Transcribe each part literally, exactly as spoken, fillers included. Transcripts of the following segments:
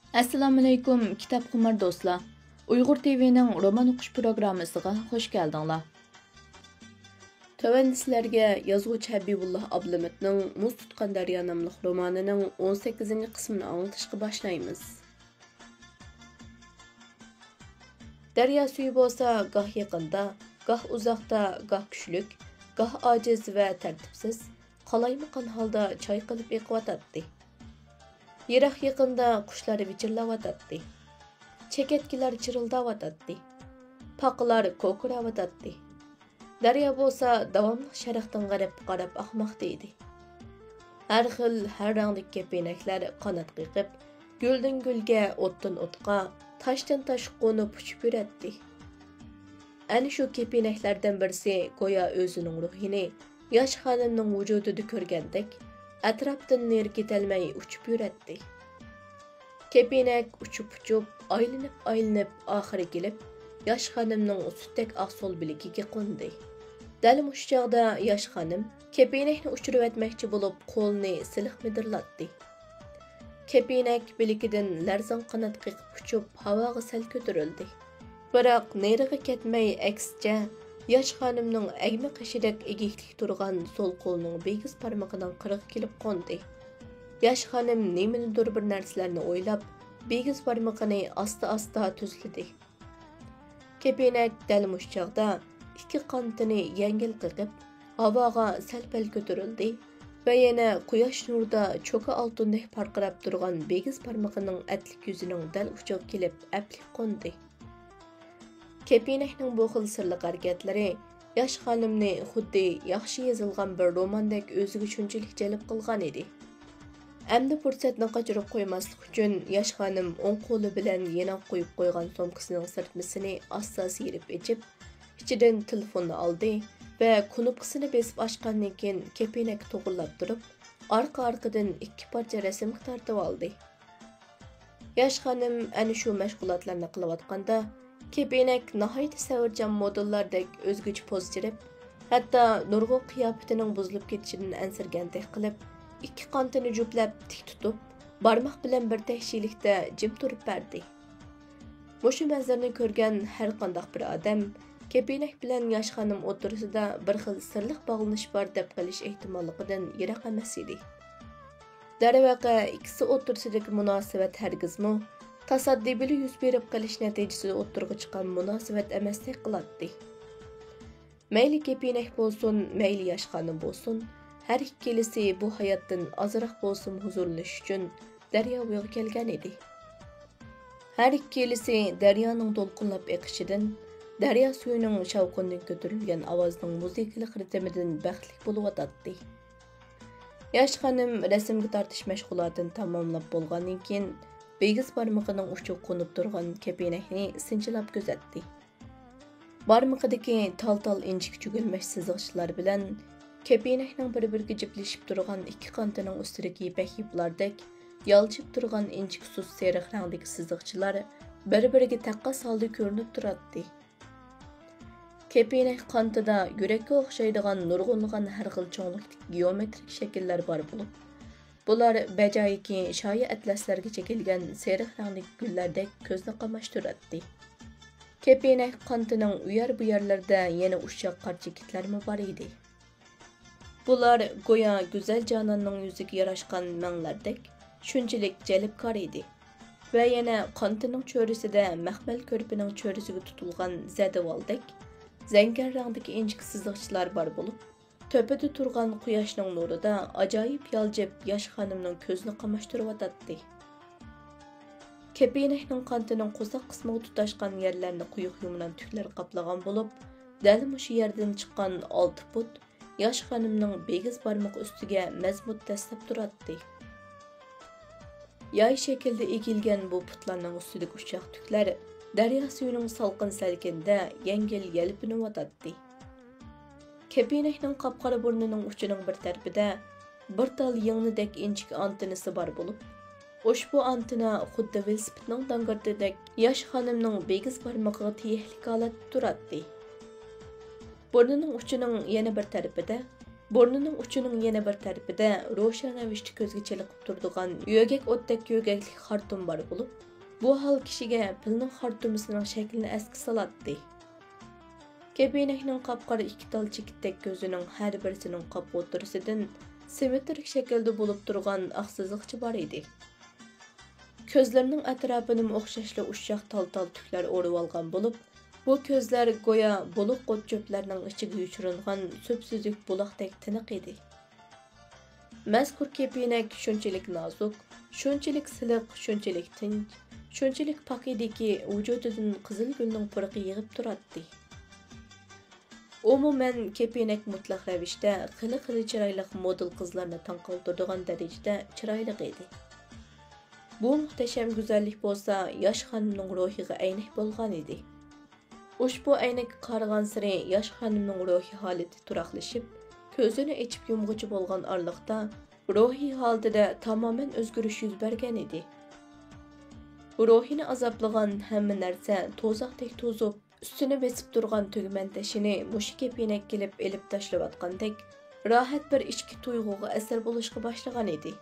ئەسسالامۇئەلەيكۇم، كىتابخۇمار دوستلار! ئۇيغۇر تىۋىنىڭ رومان ئوقۇش پروگراممىسىغا خۇش كەلدىڭلار. تۆۋەندە سىلەرگە يازغۇچى ھەبىبۇللا ئابلىمىتنىڭ مۇز تۇتقان دەريا ناملىق رومانىنىڭ ئون سەككىزىنچى قىسمىنى ئاڭلىتىشقا باشلايمىز. دەريا سۈيى بولسا گاھ يېقىندا، گاھ ئۇزاقتا، گاھ كۈچلۈك، گاھ ئاجىز ۋە تەرتىپسىز، قالايمىقان ھالدا چايقىلىپ ئېقىۋاتاتتى. يىراق يېقىندا قۇشلار ۋىچىرلاۋاتاتتى. چېكەتكىلەر چىرىلداۋاتاتتى. پاقىلار كوكۇراۋاتاتتى. دەريا بولسا داۋاملىق شەرقتىن غەربكە قاراپ ئاقماقتا ئىدى. ھەر خىل، ھەر رەڭدىكى كېپىنەكلەر قانات قېقىپ، گۈلدىن گۈلگە، ئوتتىن ئوتقا، تاشتىن تاشقا قونۇپ ئۇچۇپ يۈرەتتى. ئەنە شۇ كېپىنەكلەردىن بىرسى گويا ئۆزىنىڭ روھىنى ياش خانىمنىڭ ۋۇجۇدىدا كۆرگەندەك، ئەتراپتىن نېرى كېتەلمەي ئۇچۇپ يۈرەتتى. كېپىنەك ئۇچۇپ-ئۇچۇپ، ئايلىنىپ-ئايلىنىپ، ئاخىرى كېلىپ، ياش خانىمنىڭ سۈتتەك ئاق سول بىلىكىگە قوندى. دەل مۇشۇ چاغدا ياش خانىم كېپىنەكنى ئۇچۇرۇۋەتمەكچى بولۇپ، قولىنى سىلىق مىدىرلاتتى. كېپىنەك بىلىكىدىن لەرزان قانات قېقىپ ئۇچۇپ، ھاۋاغا سەل كۆتۈرۈلدى. بىراق نېرىغا كەتمەي، ئەكسىچە، ياش خانىمنىڭ ئەگمە قېشىدەك ئېگىكلىك تۇرغان سول قولىنىڭ بىگىز بارمىقىنىڭ قىرىغا كېلىپ قوندى. ياش خانىم نېمىدۇر بىر نەرسىلەرنى ئويلاپ، بىگىز بارمىقىنى ئاستا-ئاستا تۈزلىدى. كېپىنەك دەل مۇشۇ چاغدا ئىككى قانىتىنى يەڭگىل قېقىپ، ھاۋاغا سەل-پەل كۆتۈرۈلدى ۋە يەنە قۇياش نۇرىدا چوكا ئالتۇندەك پارقىراپ تۇرغان بىگىز بارمىقىنىڭ ئەتلىك يۈزىنىڭ دەل ئۇچىغا كېلىپ ئەپلىك قوندى. كېپىنەكنىڭ بۇ خىل سىرلىق ھەرىكەتلىرى ياش خانىمنى خۇددى ياخشى يېزىلغان بىر روماندەك ئۆزىگە شۇنچىلىك جەلپ قىلغان ئىدى. ئەمدى پۇرسەتنى قاچۇرۇپ قويماسلىق ئۈچۈن، ياش خانىم ئوڭ قولى بىلەن يېنىغا قويۇپ قويغان سومكىسىنىڭ سىرتمىسىنى ئاستا سىيرىپ ئېچىپ، ئىچىدىن تېلېفوننى ئالدى ۋە كۇنۇپكىسىنى بېسىپ ئاچقاندىن كېيىن، كېپىنەككە توغرىلاپ تۇرۇپ، ئارقا-ئارقىدىن ئىككى پارچە رەسىمگە تارتىۋالدى. ياش خانىم ئەنە شۇ مەشغۇلاتلارنى قىلىۋاتقاندا، كېپىنەك ناھايىتى سەۋرچان مودېللاردەك ئۆزگىچە پوز چىرىپ، ھەتتا نۇرغۇن قىياپىتىنىڭ بۇزۇلۇپ كېتىشىدىن ئەنسىرىگەندەك قىلىپ، ئىككى قانىتىنى جۈپلەپ تىك تۇتۇپ، بارماق بىلەن بىر تەكشىلىكتە جىم تۇرۇپ بەردى. مۇشۇ مەنزىرىنى كۆرگەن ھەر قانداق بىر ئادەم كېپىنەك بىلەن ياش خانىم ئوتتۇرىسىدا بىر خىل سىرلىق باغلىنىش بار دەپ قىلىش ئېھتىماللىقىدىن يىراق ئەمەس ئىدى. دەرۋەقە، ئىككىسى ئوتتۇرىسىدىكى مۇناسىۋەت ھەرگىزمۇ تاسادىپىيلا يۈز بېرىپ قېلىش نەتىجىسىدە ئوتتۇرىغا چىققان مۇناسىۋەت ئەمەستەك قىلاتتى. مەيلى كېپىنەك بولسۇن، مەيلى ياش خانىم بولسۇن، ھەر ئىككىلىسى بۇ ھاياتتىن ئازراق بولسىمۇ ھۇزۇرلىنىش ئۈچۈن دەريا بويىغا كەلگەن ئىدى. ھەر ئىككىلىسى دەريانىڭ دولقۇنلاپ ئېقىشىدىن، دەريا سۈيىنىڭ شاۋقۇنىدىن كۆتۈرۈلگەن ئاۋازنىڭ مۇزىكىلىق رىتىمىدىن بەختلىك بولۇۋاتاتتى. ياش خانىم رەسىمگە تارتىش مەشغۇلاتىنى تاماملاپ بولغاندىن كېيىن، بىگىز بارمىقىنىڭ ئۇچىغا قونۇپ تۇرغان كېپىنەكنى سىنچىلاپ كۆزەتتى. بارمىقىدىكى تال-تال ئىنچىكە چۈگۈلمەش سىزىقچىلار بىلەن كېپىنەكنىڭ بىر-بىرىگە جىپلىشىپ تۇرغان ئىككى قانىتىنىڭ ئۈستىدىكى يىپەك يىپلاردەك يالچىپ تۇرغان ئىنچىكە سۇس سېرىق رەڭدىكى سىزىقچىلار بىر-بىرىگە تەققاس ھالدا كۆرۈنۈپ تۇراتتى. كېپىنەك قانىتىدا يۈرەككە ئوخشايدىغان نۇرغۇنلىغان ھەر خىل چوڭلۇقتىكى گېئومېترىك شەكىللەر بار بولۇپ، بۇلار بەجايىكى شايى ئەتلەسلەرگە چېكىلگەن سېرىق رەڭلىك گۈللەردەك كۆزنى قاماشتۇراتتى. كېپىنەك قانىتىنىڭ ئۇ يەر-بۇ يەرلىرىدە يەنە ئۇششاق قارا چېكىتلەرمۇ بار ئىدى. بۇلار گويا گۈزەل جاناننىڭ يۈزىگە ياراشقان مەڭلەردەك شۇنچىلىك جەلپكار ئىدى. ۋە يەنە قانىتىنىڭ چۆرىسىدە مەخمەل كۆرپىنىڭ چۆرىسىگە تۇتۇلغان زەدىۋالدەك زەڭگەر رەڭدىكى ئىنچىكە سىزىقچىلار بار بولۇپ، تۆپىدە تۇرغان قۇياشنىڭ نۇرىدا ئاجايىپ يالجىپ، ياش خانىمنىڭ كۆزىنى قاماشتۇرۇۋاتاتتى. كېپىنەكنىڭ قانىتىنىڭ قورساق قىسمىغا تۇتاشقان يەرلەرنى قويۇق يۇمران تۈكلەر قاپلىغان بولۇپ، دەل مۇشۇ يەردىن چىققان ئالتە پۇت ياش خانىمنىڭ بىگىز بارمىقى ئۈستىگە مەزمۇت دەسسەپ تۇراتتى. ياي شەكىلدە ئېگىلگەن بۇ پۇتلارنىڭ ئۈستىدىكى ئۇششاق تۈكلەر دەريا سۈيىنىڭ سالقىن سەلكىنىدە يەڭگىل يەلپۈنۈۋاتاتتى. كېپىنەكنىڭ قاپقارا بۇرنىنىڭ ئۇچىنىڭ بىر تەرىپىدە بىر تال يىڭنىدەك ئىنچىكە ئانتېننىسى بار بولۇپ، ئۇشبۇ ئانتېننا خۇددى ۋېلىسىپىتنىڭ داڭگىرىتىدەك ياش خانىمنىڭ بىگىز بارمىقىغا تېيەكلىك ھالەتتە تۇراتتى. بۇرنىنىڭ ئۇچىنىڭ يەنە بىر تەرىپىدە بۇرنىنىڭ ئۇچىنىڭ يەنە بىر تەرىپىدە روشەن رەۋىشتە كۆزگە چېلىقىپ تۇرىدىغان يۆگەك ئوتتەك يۆگەكلىك خارتۇم بار بولۇپ، بۇ ھال كىشىگە پىلنىڭ خارتۇمىسىنىڭ شەكلىنى ئەسكە سالاتتى. كېپىنەكنىڭ قاپقارا ئىككى تال چېكىتتەك كۆزىنىڭ ھەر بىرسىنىڭ قاپ ئوتتۇرىسىدىن سىممېترىك شەكىلدە بولۇپ تۇرغان ئاق سىزىقچە بار ئىدى. كۆزلىرىنىڭ ئەتراپىنىمۇ ئوخشاشلا ئۇششاق تال-تال تۈكلەر ئورىۋالغان بولۇپ، بۇ كۆزلەر گويا بولۇق ئوت-چۆپلەرنىڭ ئىچىگە يوشۇرۇنغان سۈپسۈزۈك بۇلاقتەك تىنىق ئىدى. مەزكۇر كېپىنەك شۇنچىلىك نازۇك، شۇنچىلىك سىلىق، شۇنچىلىك تىنچ، شۇنچىلىك پاك ئىدىكى، ۋۇجۇدىدىن قىزىل گۈلنىڭ پۇرىقى يېغىپ تۇراتتى. ئومۇمەن، كېپىنەك مۇتلەق رەۋىشتە خېلى-خېلى چىرايلىق مودېل قىزلارنى تاڭ قالدۇرىدىغان دەرىجىدە چىرايلىق ئىدى. بۇ مۇھتەشەم گۈزەللىك بولسا ياش خانىمنىڭ روھىغا ئەينەك بولغان ئىدى. ئۇشبۇ ئەينەككە قارىغانسېرى ياش خانىمنىڭ روھىي ھالىتى تۇراقلىشىپ، كۆزىنى ئېچىپ يۇمغۇچە بولغان ئارىلىقتا روھىي ھالىتىدە تامامەن ئۆزگىرىش يۈز بەرگەن ئىدى. روھىنى ئازابلىغان ھەممە نەرسە توزاقتەك توزۇپ، ئۈستىنى بېسىپ تۇرغان تۈگمەن تېشىنى مۇشۇ كېپىنەك كېلىپ ئېلىپ تاشلىۋاتقاندەك، راھەت بىر ئىچكى تۇيغۇغا ئەسىر بولۇشقا باشلىغان ئىدى.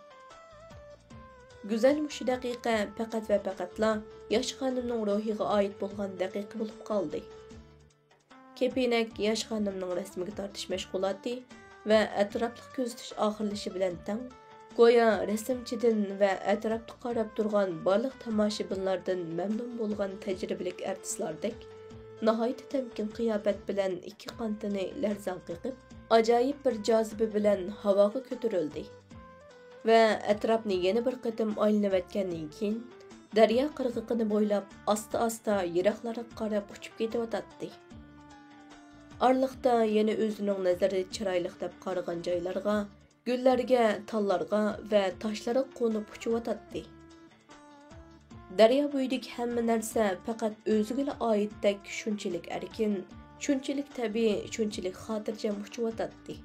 گۈزەل مۇشۇ دەقىقە پەقەت ۋە پەقەتلا ياش خانىمنىڭ روھىغا ئائىت بولغان دەقىقە بولۇپ قالدى. كېپىنەك ياش خانىمنىڭ رەسىمگە تارتىش مەشغۇلاتى ۋە ئەتراپلىق كۆزىتىش ئاخىرلىشى بىلەن تەڭ، گويا رەسىمچىدىن ۋە ئەتراپتا قاراپ تۇرغان بارلىق تاماشىبىنلاردىن مەمنۇن بولغان تەجرىبىلىك ئەرتىسلاردەك، ناھايىتى تەمكىن قىياپەت بىلەن ئىككى قانىتىنى لەرزان قېقىپ، ئاجايىپ بىر جازىبە بىلەن ھاۋاغا كۆتۈرۈلدى ۋە ئەتراپنى يەنە بىر قېتىم ئايلىنىۋەتكەندىن كېيىن، دەريا قىرغىقىنى بويلاپ، ئاستا-ئاستا يىراقلارغا قاراپ ئۇچۇپ كېتىۋاتاتتى. ئارىلىقتا يەنە ئۆزىنىڭ نەزىرى چىرايلىق دەپ قارىغان جايلارغا، گۈللەرگە، تاللارغا ۋە تاشلارغا قونۇپ ئۇچۇۋاتاتتى. دەريا بويىدىكى ھەممە نەرسە پەقەت ئۆزىگىلا ئائىتتەك شۇنچىلىك ئەركىن، شۇنچىلىك تەبىئىي، شۇنچىلىك خاتىرجەم ئۇچۇۋاتاتتى.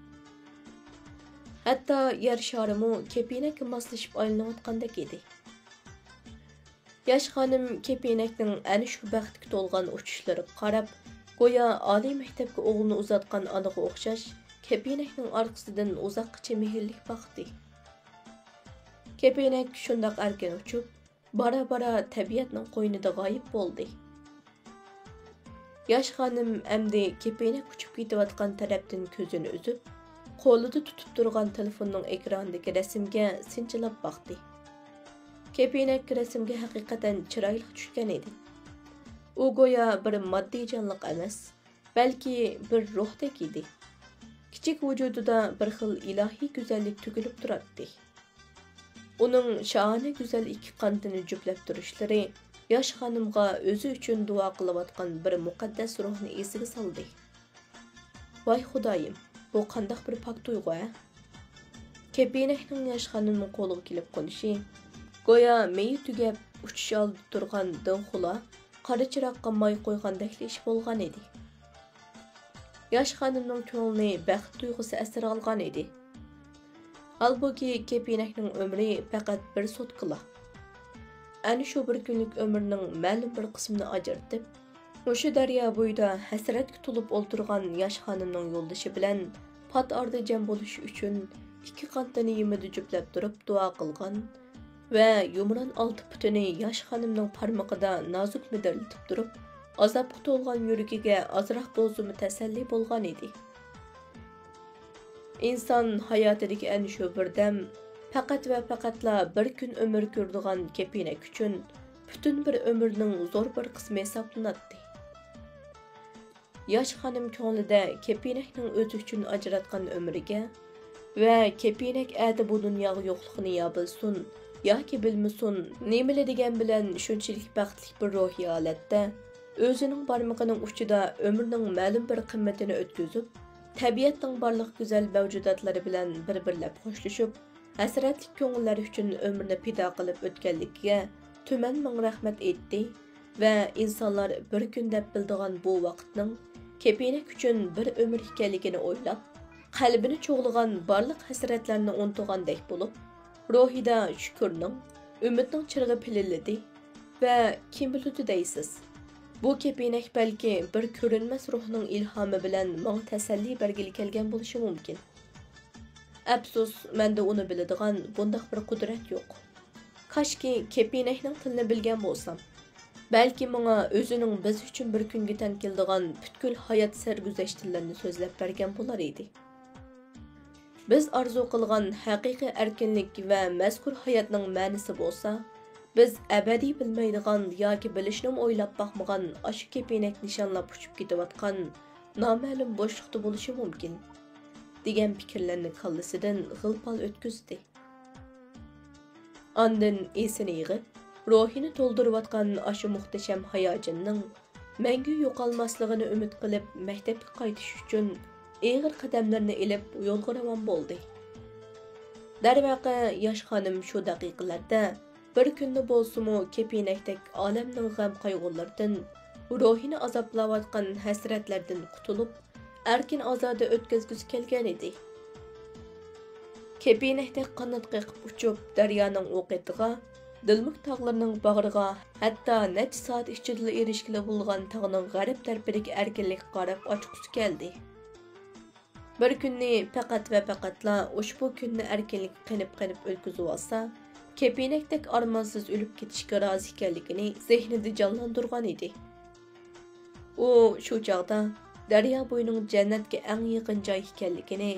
ھەتتا يەر شارىمۇ كېپىنەككە ماسلىشىپ ئايلىنىۋاتقاندەك ئىدى. ياش خانىم كېپىنەكنىڭ ئەنە شۇ بەختكە تولغان ئۇچۇشلىرىغا قاراپ، گويا ئالىي مەكتەپكە ئوغلىنى ئۇزاتقان ئانىغا ئوخشاش، كېپىنەكنىڭ ئارقىسىدىن ئۇزاققىچە مېھىرلىك باقتى. كېپىنەك شۇنداق ئەركىن ئۇچۇپ، بارا-بارا تەبىئەتنىڭ قوينىدا غايىب بولدى. ياش خانىم ئەمدى كېپىنەك ئۇچۇپ كېتىۋاتقان تەرەپتىن كۆزىنى ئۈزۈپ، قولىدا تۇتۇپ تۇرغان تېلېفوننىڭ ئېكرانىدىكى رەسىمگە سىنچىلاپ باقتى. كېپىنەك رەسىمگە ھەقىقەتەن چىرايلىق چۈشكەن ئىدى. ئۇ گويا بىر ماددىي جانلىق ئەمەس، بەلكى بىر روھتەك ئىدى. كىچىك ۋۇجۇدىدا بىر خىل ئىلاھىي گۈزەللىك تۆكۈلۈپ تۇراتتى. ئۇنىڭ شاھانە گۈزەل ئىككى قانىتىنى جۈپلەپ تۇرۇشلىرى ياش خانىمغا ئۆزى ئۈچۈن دۇئا قىلىۋاتقان بىر مۇقەددەس روھنى ئېسىگە سالدى. ۋاي خۇدايىم، بۇ قانداق بىر پاك تۇيغۇ ھە؟ كېپىنەكنىڭ ياش خانىمنىڭ قولىغا كېلىپ قونۇشى، گويا مېيى تۈگەپ، ئۇچۇش ئالدىدا تۇرغان دىڭخۇلا قارا چىراغقا ماي قويغاندەكلا ئىش بولغان ئىدى. ياش خانىمنىڭ كۆڭلىنى بەخت تۇيغۇسى ئەسىر ئالغان ئىدى. ھالبۇكى، كېپىنەكنىڭ ئۆمرى پەقەت بىر سوتكىلا. ئەنە شۇ بىر كۈنلۈك ئۆمرىنىڭ مەلۇم بىر قىسمىنى ئاجرىتىپ، مۇشۇ دەريا بويىدا ھەسرەتكە تولۇپ ئولتۇرغان ياش خانىمنىڭ يولدىشى بىلەن پات ئارىدا جەم بولۇش ئۈچۈن، ئىككى قانىتىنى يېمىدا جۈپلەپ تۇرۇپ دۇئا قىلغان ۋە يۇمران ئالتە پۇتىنى ياش خانىمنىڭ بارمىقىدا نازۇك مىدىرلىتىپ تۇرۇپ، ئازابقا تولغان يۈرىكىگە ئازراق بولسىمۇ تەسەللى بولغان ئىدى. ئىنسان ھاياتىدىكى ئەنە شۇ بىر دەم، پەقەت ۋە پەقەتلا بىر كۈن ئۆمۈر كۆرىدىغان كېپىنەك ئۈچۈن پۈتۈن بىر ئۆمۈرنىڭ زور بىر قىسمى ھېسابلىناتتى. ياش خانىم كۆڭلىدە كېپىنەكنىڭ ئۆزى ئۈچۈن ئاجراتقان ئۆمرىگە ۋە كېپىنەك ئەتە بۇ دۇنياغا يوقلۇقىنى يا بىلسۇن، ياكى بىلمىسۇن، نېمىلا دېگەن بىلەن شۇنچىلىك بەختلىك بىر روھىي ھالەتتە، ئۆزىنىڭ بارمىقىنىڭ ئۇچىدا ئۆمرىنىڭ مەلۇم بىر قىممىتىنى ئۆتكۈزۈپ، تەبىئەتنىڭ بارلىق گۈزەل مەۋجۇداتلىرى بىلەن بىر-بىرلەپ خوشلىشىپ، ھەسرەتلىك كۆڭۈللەر ئۈچۈن ئۆمرىنى پىدا قىلىپ ئۆتكەنلىكىگە تۈمەن مىڭ رەھمەت ئېيتتى ۋە ئىنسانلار بىر كۈن دەپ بىلىدىغان بۇ ۋاقىتنىڭ كېپىنەك ئۈچۈن بىر ئۆمۈر ئىكەنلىكىنى ئويلاپ، قەلبىنى چۇغلىغان بارلىق ھەسرەتلەرنى ئۇنتۇغاندەك بولۇپ، روھىدا شۈكۈرنىڭ، ئۈمىدنىڭ چىرىغى پىلىللىدى ۋە كىم بىلىدۇ دەيسىز، بۇ كېپىنەك بەلكى بىر كۆرۈنمەس روھنىڭ ئىلھامى بىلەن ماڭا تەسەللى بەرگىلى كەلگەن بولۇشى مۇمكىن. ئەپسۇس، مەندە ئۇنى بىلىدىغان بۇنداق بىر قۇدرەت يوق. كاشكى، كېپىنەكنىڭ تىلىنى بىلگەن بولسام. بەلكى ماڭا ئۆزىنىڭ بىز ئۈچۈن بىر كۈنگە تەڭ كېلىدىغان پۈتكۈل ھايات سەرگۈزەشتلىرىنى سۆزلەپ بەرگەن بولار ئىدى. بىز ئارزۇ قىلغان ھەقىقىي ئەركىنلىك ۋە مەزكۇر ھاياتنىڭ مەنىسى بولسا، بىز ئەبەدىي بىلمەيدىغان ياكى بىلىشنىمۇ ئويلاپ باقمىغان ئاشۇ كېپىنەك نىشانلاپ ئۇچۇپ كېتىۋاتقان نامەلۇم بوشلۇقتا بولۇشى مۇمكىن، دېگەن پىكىرلەرنى كاللىسىدىن غىل-پال ئۆتكۈزدى. ئاندىن ئېسىنى يىغىپ، روھىنى تولدۇرۇۋاتقان ئاشۇ مۇھتەشەم ھاياجىننىڭ مەڭگۈ يوقالماسلىقىنى ئۈمىد قىلىپ، مەكتەپكە قايتىش ئۈچۈن ئېغىر قەدەملىرىنى ئېلىپ، يولغا راۋان بولدى. دەرۋەقە، ياش خانىم شۇ دەقىقىلەردە بىر كۈندە بولسىمۇ كېپىنەكتەك ئالەمنىڭ غەم-قايغۇلىرىدىن، روھىنى ئازابلاۋاتقان ھەسرەتلەردىن قۇتۇلۇپ، ئەركىن-ئازادە ئۆتكۈزگۈسى كەلگەن ئىدى. كېپىنەكتەك قانات قېقىپ ئۇچۇپ، دەريانىڭ ئۇ قېتىغا، دىلمۇك تاغلىرىنىڭ باغرىغا، ھەتتا نەچچە سائەت ئىچىدىلا ئېرىشكىلى بولغان تاغنىڭ غەرب تەرىپىدىكى ئەركىنلىككە قاراپ ئاچقۇسى كەلدى. بىر كۈننى پەقەت ۋە پەقەتلا ئۇشبۇ كۈننى ئەركىنلىككە قېنىپ-قېنىپ ئۆتكۈزۈۋالسا، كېپىنەكتەك ئارمانسىز ئۆلۈپ كېتىشكە رازى ئىكەنلىكىنى زېھنىدە جانلاندۇرغان ئىدى. ئۇ شۇ چاغدا دەريا بويىنىڭ جەننەتكە ئەڭ يېقىن جاي ئىكەنلىكىنى،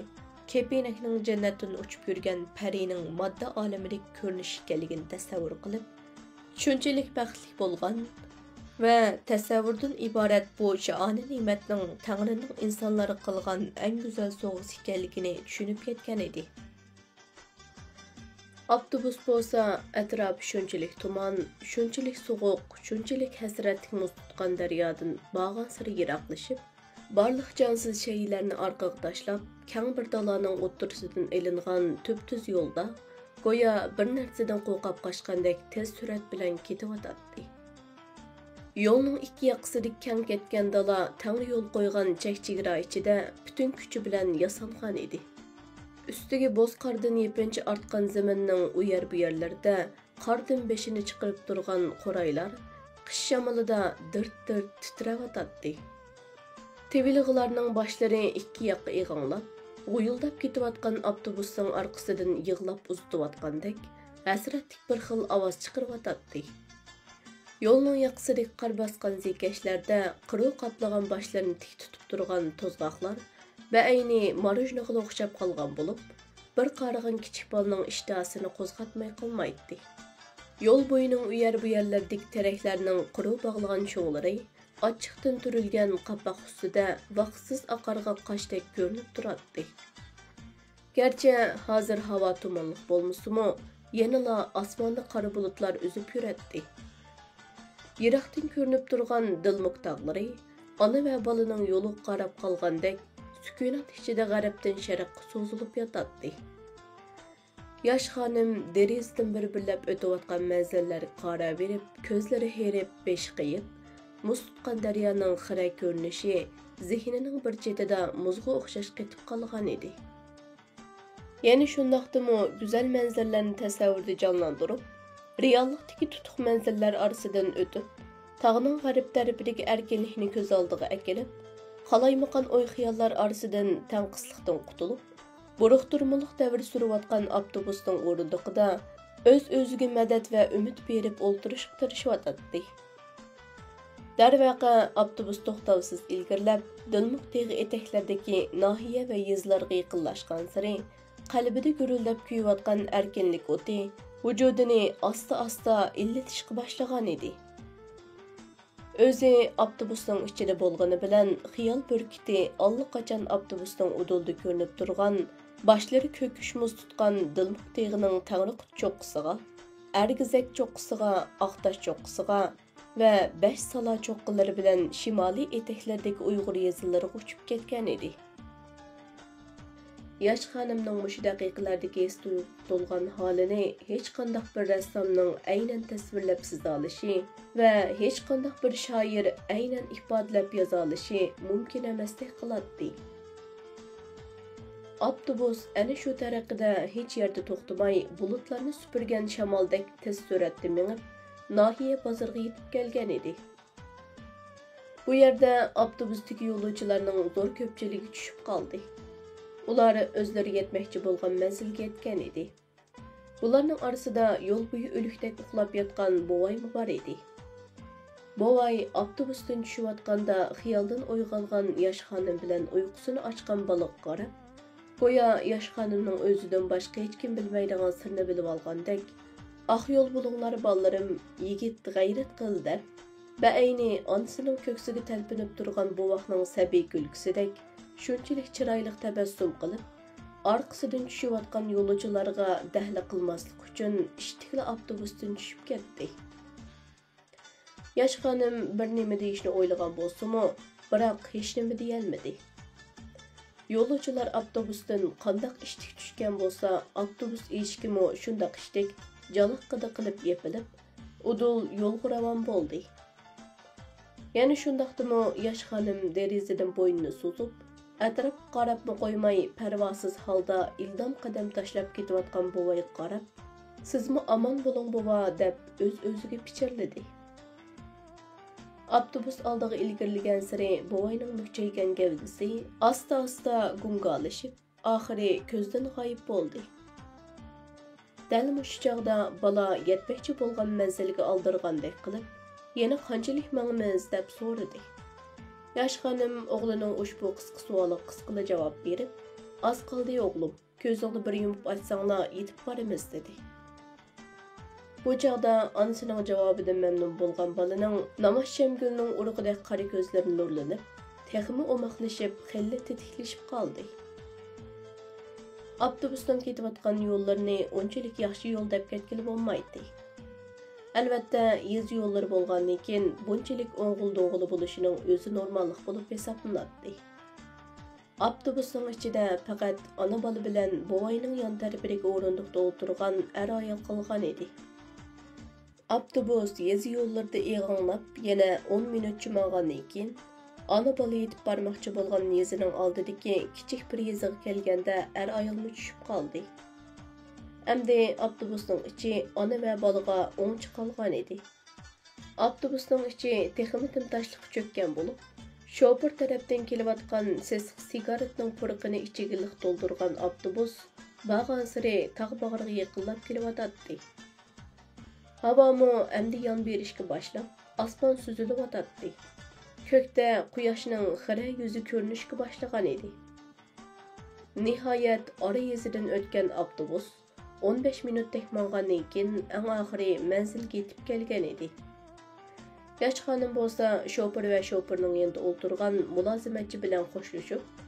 كېپىنەكنىڭ جەننەتتىن ئۇچۇپ يۈرگەن پەرىنىڭ ماددا ئالىمىدىكى كۆرۈنۈشى ئىكەنلىكىنى تەسەۋۋۇر قىلىپ، شۇنچىلىك بەختلىك بولغان ۋە تەسەۋۋۇردىن ئىبارەت بۇ شائانە نېمەتنىڭ تەڭرىنىڭ ئىنسانلارغا قىلغان ئەڭ گۈزەل سوۋغىسى ئىكەنلىكىنى چۈشىنىپ يەتكەن ئىدى. ئاپتوبۇس بولسا ئەتراپى شۇنچىلىك تۇمان، شۇنچىلىك سوغۇق، شۇنچىلىك ھەسرەتلىك مۇز تۇتقان دەريادىن بارغانسېرى يىراقلىشىپ، بارلىق جانسىز شەيئىلەرنى ئارقىغا تاشلاپ، كەڭ بىر دالانىڭ ئوتتۇرىسىدىن ئېلىنغان تۈپتۈز يولدا گويا بىر نەرسىدىن قورقۇپ قاچقاندەك تېز سۈرئەت بىلەن كېتىۋاتاتتى. يولنىڭ ئىككى ياقىسىدىكى كەڭ كەتكەن دالا تەڭرى يول قويغان چەك-چېگرا ئىچىدە پۈتۈن كۈچى بىلەن ياسانغان ئىدى. ئۈستىگە بوز قاردىن يېپىنچا ئارتقان زېمىننىڭ ئۇ يەر-بۇ يەرلىرىدە قاردىن بېشىنى چىقىرىپ تۇرغان قورايلار قىش شامىلىدا دىرت-دىرت تىترەۋاتاتتى. تىۋىلىغۇلارنىڭ باشلىرى ئىككى ياققا ئېغىڭلاپ، غۇيۇلداپ كېتىۋاتقان ئاپتوبۇسنىڭ ئارقىسىدىن يىغلاپ ئۇزىتىۋاتقاندەك ھەسرەتلىك بىر خىل ئاۋاز چىقىرىۋاتاتتى. يولنىڭ ياقىسىدىكى قار باسقان زېكەشلەردە قىرۇ قاپلىغان باشلىرىنى تىك تۇتۇپ تۇرغان توزغاقلار بەئەينى ماروژنىغىلا ئوخشاپ قالغان بولۇپ، بىر قارىغان كىچىك بالىنىڭ ئىشتىھاسىنى قوزغاتماي قالمايتتى. يول بويىنىڭ ئۇ يەر-بۇ يەرلىرىدىكى تېرەكلەرنىڭ قىرىۋ باغلىغان شوڭلىرى ئاچچىقتىن تۈرۈلگەن قاپاق ئۈستىدە ۋاقىتسىز ئاقارغان قاشتەك كۆرۈنۈپ تۇراتتى. گەرچە ھازىر ھاۋا تۇمانلىق بولمىسىمۇ، يەنىلا ئاسماندا قارا بۇلۇتلار ئۈزۈپ يۈرەتتى. يىراقتىن كۆرۈنۈپ تۇرغان دىلمۇك تاغلىرى ئانا ۋە بالىنىڭ يولىغا قاراپ قالغاندەك سۈكۈنات ئىچىدە غەربتىن شەرققە سوزۇلۇپ ياتاتتى. ياش خانىم دېرىزىدىن بىر-بىرلەپ ئۆتۈۋاتقان مەنزىرىلەرگە قاراۋېرىپ، كۆزلىرى ھېرىپ، بېشى قېيىپ، مۇز تۇتقان دەريانىڭ خىرە كۆرۈنۈشى زېھنىنىڭ بىر چېتىدا مۇزغا ئوخشاش قېتىپ قالغان ئىدى. يەنە شۇنداقتىمۇ گۈزەل مەنزىرىلەرنى تەسەۋۋۇردا جانلاندۇرۇپ، رېئاللىقتىكى تۇتۇق مەنزىرىلەر ئارىسىدىن ئۆتۈپ، تاغنىڭ غەرب تەرىپىدىكى ئەركىنلىكنى كۆز ئالدىغا ئەكېلىپ، قالايمىقان ئوي-خىياللار ئارىسىدىن تەڭقىسلىقتىن قۇتۇلۇپ، بۇرۇقتۇرمىلىق دەۋر سۈرۈۋاتقان ئاپتوبۇسنىڭ ئورۇندۇقىدا ئۆز-ئۆزىگە مەدەت ۋە ئۈمىد بېرىپ ئولتۇرۇشقا تىرىشىۋاتاتتى. دەرۋەقە، ئاپتوبۇس توختاۋسىز ئىلگىرىلەپ، دىلمۇك تېغى ئېتەكلىرىدىكى ناھىيە ۋە يېزىلارغا يېقىنلاشقانسېرى، قەلبىدە گۈرۈلدەپ كۆيۈۋاتقان ئەركىنلىك ئوتى ۋۇجۇدىنى ئاستا-ئاستا ئىللىتىشقا باشلىغان ئىدى. ئۆزى ئاپتوبۇسنىڭ ئىچىدە بولغىنى بىلەن، خىيال بۈركۈتى ئاللىقاچان ئاپتوبۇسنىڭ ئۇدۇلىدا كۆرۈنۈپ تۇرغان، باشلىرى كۆكۈش مۇز تۇتقان دىلمۇك تېغىنىڭ تەڭرىقۇت چوققىسىغا، ئەرگىزەك چوققىسىغا، ئاقتاش چوققىسىغا ۋە بەش سالا چوققىلىرى بىلەن شىمالىي ئېتەكلەردىكى ئۇيغۇر يېزىلىرىغا ئۇچۇپ كەتكەن ئىدى. ياش خانىمنىڭ مۇشۇ دەقىقىلەردىكى ھېس تۇيغۇغا تولغان ھالىنى ھېچقانداق بىر رەسسامنىڭ ئەينەن تەسۋىرلەپ سىزالىشى ۋە ھېچقانداق بىر شائىر ئەينەن ئىپادىلەپ يازالىشى مۇمكىن ئەمەستەك قىلاتتى. ئاپتوبۇس ئەنە شۇ تەرىقىدە ھېچ يەردە توختىماي، بۇلۇتلارنى سۈپۈرگەن شامالدەك تېز سۈرئەتتە مېڭىپ، ناھىيە بازىرىغا يېتىپ كەلگەن ئىدى. بۇ يەردە ئاپتوبۇستىكى يولۇچىلارنىڭ زور كۆپچىلىكى چۈشۈپ قالدى. ئۇلار ئۆزلىرى يەتمەكچى بولغان مەنزىلگە يەتكەن ئىدى. بۇلارنىڭ ئارىسىدا يول بويى ئۆلۈكتەك ئۇخلاپ ياتقان بوۋايمۇ بار ئىدى. بوۋاي ئاپتوبۇستىن چۈشۈۋاتقاندا خىيالدىن ئويغانغان ياش خانىم بىلەن ئۇيقۇسىنى ئاچقان بالىغا قاراپ، گويا ياش خانىمنىڭ ئۆزىدىن باشقا ھېچكىم بىلمەيدىغان سىرنى بىلىۋالغاندەك، «ئاق يول بولۇڭلار، بالىلىرىم، يىگىت غەيرەت قىل» دەپ، بەئەينى ئانىسىنىڭ كۆكسىگە تەلپۈنۈپ تۇرغان بوۋاقنىڭ سەبىي كۈلكىسىدەك شۇنچىلىك چىرايلىق تەبەسسۇم قىلىپ، ئارقىسىدىن چۈشۈۋاتقان يولۇچىلارغا دەھلە قىلماسلىق ئۈچۈن ئىشتىكلا ئاپتوبۇستىن چۈشۈپ كەتتى. ياش خانىم بىر نېمە دېيىشنى ئويلىغان بولسىمۇ، بىراق ھېچنېمە دېيەلمىدى. يولۇچىلار ئاپتوبۇستىن قانداق ئىشتىك چۈشكەن بولسا، ئاپتوبۇس ئېشىكىمۇ شۇنداق ئىشتىك جالاققىدە قىلىپ يېپىلىپ، ئۇدۇل يولغا راۋان بولدى. يەنە شۇنداقتىمۇ ياش خانىم دېرىزىدىن بوينىنى سوزۇپ، ئەتراپقا قاراپمۇ قويماي، پەرۋاسىز ھالدا ئىلدام قەدەم تاشلاپ كېتىۋاتقان بوۋايغا قاراپ، «سىزمۇ ئامان بولۇڭ، بوۋا» دەپ ئۆز-ئۆزىگە پىچىرلىدى. ئاپتوبۇس ئالدىغا ئىلگىرىلىگەنسېرى بوۋاينىڭ مۈكچەيگەن گەۋدىسى ئاستا-ئاستا گۇڭگالىشىپ، ئاخىرى كۆزدىن غايىب بولدى. دەل مۇشۇ چاغدا بالا يەتمەكچى بولغان مەنزىلگە ئالدىرىغاندەك قىلىپ، «يەنە قانچىلىك ماڭىمىز؟» دەپ سورىدى. ياش خانىم ئوغلىنىڭ ئۇشبۇ قىسقا سوئالىغا قىسقىلا جاۋاب بېرىپ، «ئاز قالدى، ئوغلۇم. كۆزۈڭنى بىر يۇمۇپ ئاچساڭلا يېتىپ بارىمىز» دېدى. بۇ چاغدا ئانىسىنىڭ جاۋابىدىن مەمنۇن بولغان بالىنىڭ ناماز شەمگۈلىنىڭ ئۇرۇقىدەك قارا كۆزلىرى نۇرلىنىپ، تېخىمۇ ئوماقلىشىپ، خېلىلا تېتىكلىشىپ قالدى. ئاپتوبۇسنىڭ كېتىۋاتقان يوللىرىنى ئۇنچىلىك ياخشى يول دەپ كەتكىلى بولمايتتى. ئەلۋەتتە، يېزا يوللىرى بولغاندىن كېيىن بۇنچىلىك ئوڭغۇل-دوڭغۇل بولۇشىنىڭ ئۆزى نورماللىق بولۇپ ھېسابلىناتتى. ئاپتوبۇسنىڭ ئىچىدە پەقەت ئانا-بالا بىلەن بوۋاينىڭ يان تەرىپىدىكى ئورۇندۇقتا ئولتۇرغان ئەر-ئايال قالغان ئىدى. ئاپتوبۇس يېزا يوللىرىدا ئېغىڭلاپ، يەنە ئون مىنۇتچە ماڭغاندىن كېيىن، ئانا-بالا يېتىپ بارماقچى بولغان يېزىنىڭ ئالدىدىكى كىچىك بىر يېزىغا كەلگەندە، ئەر-ئايالمۇ چۈشۈپ قالدى. ئەمدى ئاپتوبۇسنىڭ ئىچى ئانا ۋە بالىغا ئوڭچە قالغان ئىدى. ئاپتوبۇسنىڭ ئىچى تېخىمۇ تىمتاشلىققا چۆككەن بولۇپ، شوپۇر تەرەپتىن كېلىۋاتقان سېسىق سىگارېتنىڭ پۇرىقىنى ئىچىگە لىق تولدۇرغان ئاپتوبۇس بارغانسېرى تاغ باغرىغا يېقىنلاپ كېلىۋاتاتتى. ھاۋامۇ ئەمدى يان بېرىشكە باشلاپ، ئاسمان سۈزۈلۈۋاتاتتى. كۆكتە قۇياشنىڭ خىرە يۈزى كۆرۈنۈشكە باشلىغان ئىدى. نىھايەت، ئارا يېزىدىن ئۆتكەن ئاپتوبۇس ئون بەش مىنۇتتەك ماڭغاندىن كېيىن، ئەڭ ئاخىرى مەنزىلگە يېتىپ كەلگەن ئىدى. ياش خانىم بولسا شوپۇر ۋە شوپۇرنىڭ يېنىدا ئولتۇرغان مۇلازىمەتچى بىلەن خوشلىشىپ،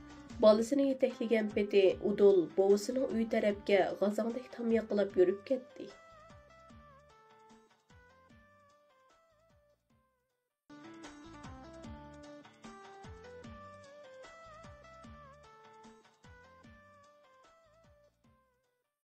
بالىسىنى يېتەكلىگەن پېتى ئۇدۇل بوۋىسىنىڭ ئۆيى تەرەپكە غازاڭدەك تام ياقىلاپ يۈرۈپ كەتتى.